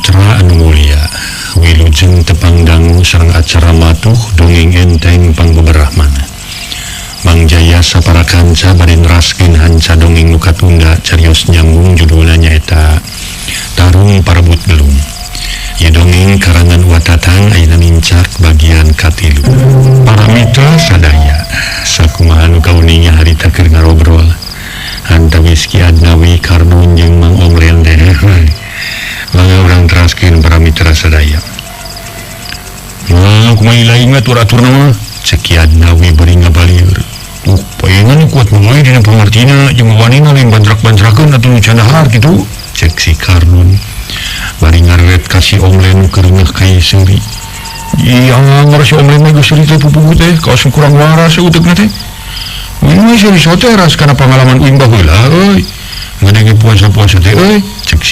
Mitra anu mulia, wilujeng tepang dangu sareng acara matuh dongeng enteng pangbeberahmana. Mang Jaya sapara kanca bade neraskeun hanca dongeng nu katunda carios nyambung judulna nyaeta Tarung Parebut Gelung. Ieu dongeng karangan Wa Tatang ayeuna nincak bagian katilu. Para mitra sadaya, sakumaha nu kauninga harita keur ngarobrol antawis Ki Adnawi Karnun jeung Mang Omren teh. Mangga urang teraskeun para mitra sadaya. Nah, kumaha lain mah atur-aturna mah cek Ki Adnawi bari ngabalieur. Payengan kuat mah dina pangartina jeung wanina lain banjrak-banjrakeun atuh nu candahar kitu cek si Karnun. Bari ngareret ka si Omlen keur ngeuh ka seuri. Iya, ngar si Omlen mah geus seuri teh pupuhu teh kaos kurang waras uteukna teh. Ini seuri sote ras kana pangalaman uing baheula euy. Ngadenge puasa-puasa teh euy cek si